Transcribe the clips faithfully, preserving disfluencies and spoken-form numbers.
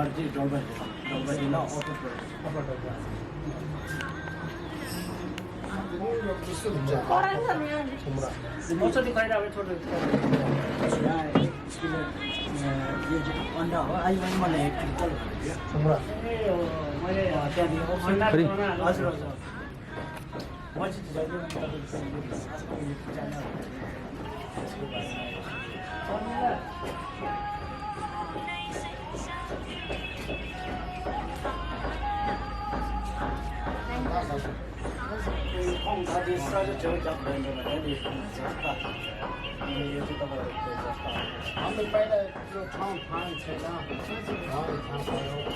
ཨར་ཇི་ཌོལ་བ་རེད། ཌོལ་བ་རེད་ན་ཨོ་ཊོ་ཌོལ་བ། ཨོ་ཊོ་ཌོལ་བ། ཁོ་རང་ཚོ་ནི་ཡང་ཁོ་ཚོ་དེ་ཁོ་རང་ཚོ་ཡང་ཡེ་ཇི་ཨན་ཌ་ཨ་ཡི་ཨན་མ་ལ་ཡེ་ཁྲི་ཏལ་ཁ་རེད། ཁ་རེད། ཨ་མའི་པའི་ལ་ཁྲང་ཁྲང་ཚེ་ན། ཁྲང་ཁྲང་ཡོད།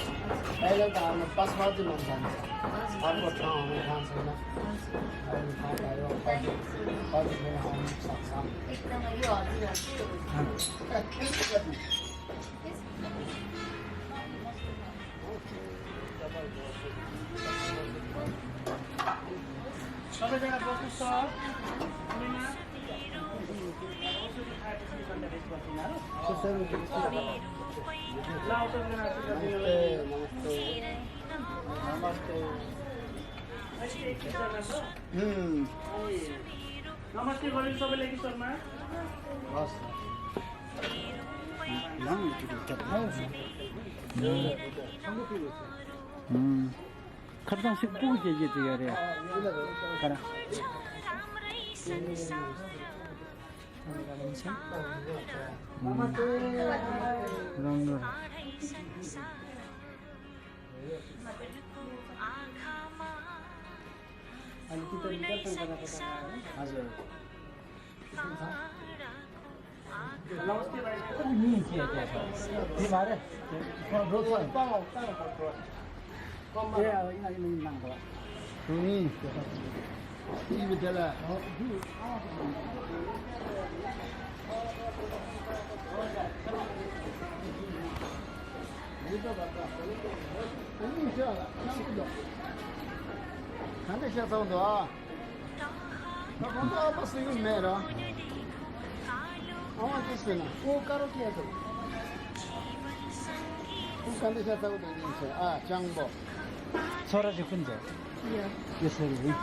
པའི་ལ་ད་ཨ་མའི་པ་སི་པ་ཏི་མང་ཚང་ཚེ། ཨ་མའི་ཁྲང་ཨ་མའི་ཁྲང་ཚེ་ན། ཨ་མའི་ཁྲང་ད་ཡོད། པ་ཏི་པ་ཏི་མེ་ན་ཨ་མའི་ས་ས། नमस्ते, गौरी, सबैलाई कि शर्मा। हस्। खर्चाङ सिक्पु के के तयार है। खरा। रंग। हजुर। नमस्ते भाइ। གང་འདྲ་ཤ་ཚ་བོ་འདུག་ཨ། ད་ཁོང་ཚོ་ཨ་ཕ་སུ་ཡུལ་མེད་ར། ཨ་མ་ཅི་ཟེར་ན་ཨོ་ཀ་རོ་ཀེ་འདུག་ཁོང་གང་འདྲ་ཤ་ཚ་བོ་འདུག་ཡིན་ཟེར་ཨ་ཅང་པོ། ཚོ་ར་ཅིག་ཁུན་ཟེར། ཡ། ཡ་ཟེར་ཡིན།